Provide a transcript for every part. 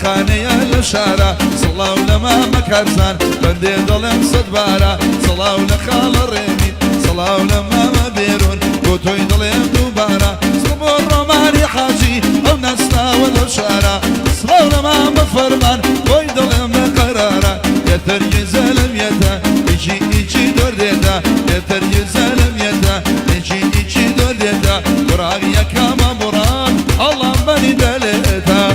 تاقانەیە لە شارە سڵاو لە مامە کارزان بەندێ دەڵێم سەدبارە سڵاو لە خاڵە ڕێبین سڵاو لە مامە بێرون بۆ تۆی دڵێم دووبارە سڵ بۆ ڕۆمانی حاجی ئەو ناسناوە لەو شارە سڵاو لە مامە فەرمان بۆی دڵێم بە قەرارە Yeter güzelim yeter İki iki dört yeter Yeter güzelim yeter İki iki dört yeter Bırak yakama bırak Allah beni deli eder.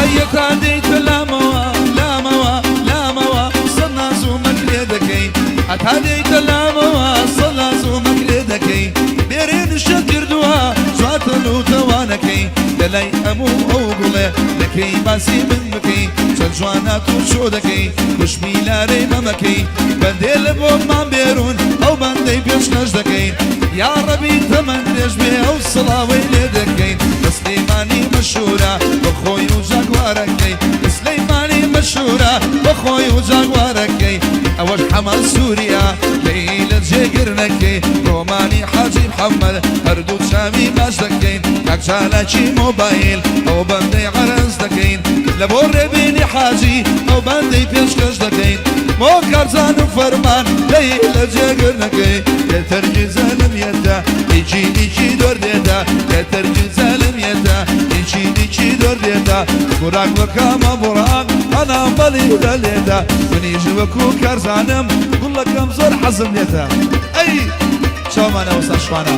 ئایەتا دێیتە لامەوە لامەوە لامەوە سەد ناز و مەکرێ دەکەی هەتا دێیتە لامەوە سەد ناز و مەکرێ دەکەی بێرێ نیشت کردووە جواتە لوتەوانەکەی لە لای هەموو ئەو گوڵێ دەکەی باسی من بکەی چەند جوانات و چۆ دەکەی کوشمی لارەی مەمەکەی بەندێ لە بۆمان بێرون ئەو بەندەی پێشکەش دەکەین یا ڕەبی تەمەن درێژ بێ ئەو سڵاوەی لێ دەکەین لە سلێمانی مەشهورە بە خۆی و جاگوارەکەی لە سلێمانی مەشهورە بە خۆی و جاگوارەکەی ئەوەش حەمە سووریا لێی لە جێگر نەکەی ڕۆمانی حاجی محەممەد هەردوو چاوی باش دەکەین کاک چالاکی مۆبایل ئەو بەندەی عەرز دەکەین لە بۆ ڕێبینی حاجی ئەو بەندەی پێشکەش دەکەین بۆ کارزان و فەرمان لێی لە جێگر نەکەی Yeter güzelim yeter İki iki dört yeter Yeter güzelim yeter İki iki dört yeter Burak bıkama burak Anam bali دەلێتە منیش وەکو کارزانم گوڵەکەم زۆر حەزم لێتە ئەی چاومانە وەستا شوانە.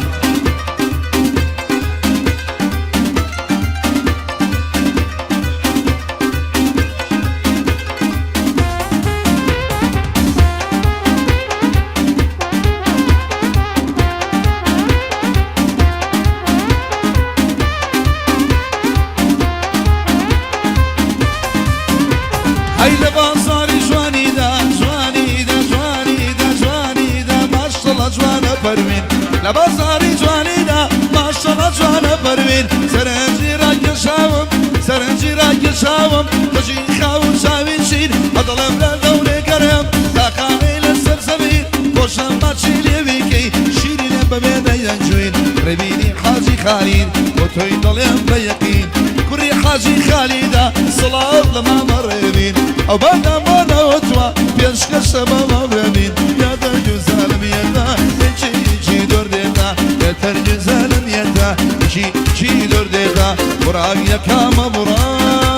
ئەی لە بازاری جوانیدا جوانیدا جوانیدا جوانیدا ماشەڵا جوانە پەروین لە بازاری جوانیدا ماشەڵا جوانە پەروین سەرنجی ڕاکێشاوم سەرنجی ڕاکێشاوم قژی خاو و چاوی شیر بەدڵم لە دەورێ گەرم تاقانەی لەسەر زەمین خۆشم ماچی لێویکەی شیرینە بەبێ دەیەنجوین ڕێبینی حاجی خالید بۆ تۆی دڵێم بە یەقین کوڕی حاجی خالیدا سڵاو لە مامە ڕێبین ئەو بەندەم بۆ نەوتوە پێشکەشە بە مامڕێبین Yeter güzelim yeter İki iki dört yeter Yeter güzelim yeter İki iki dört yeter Bırak yakamı bırak.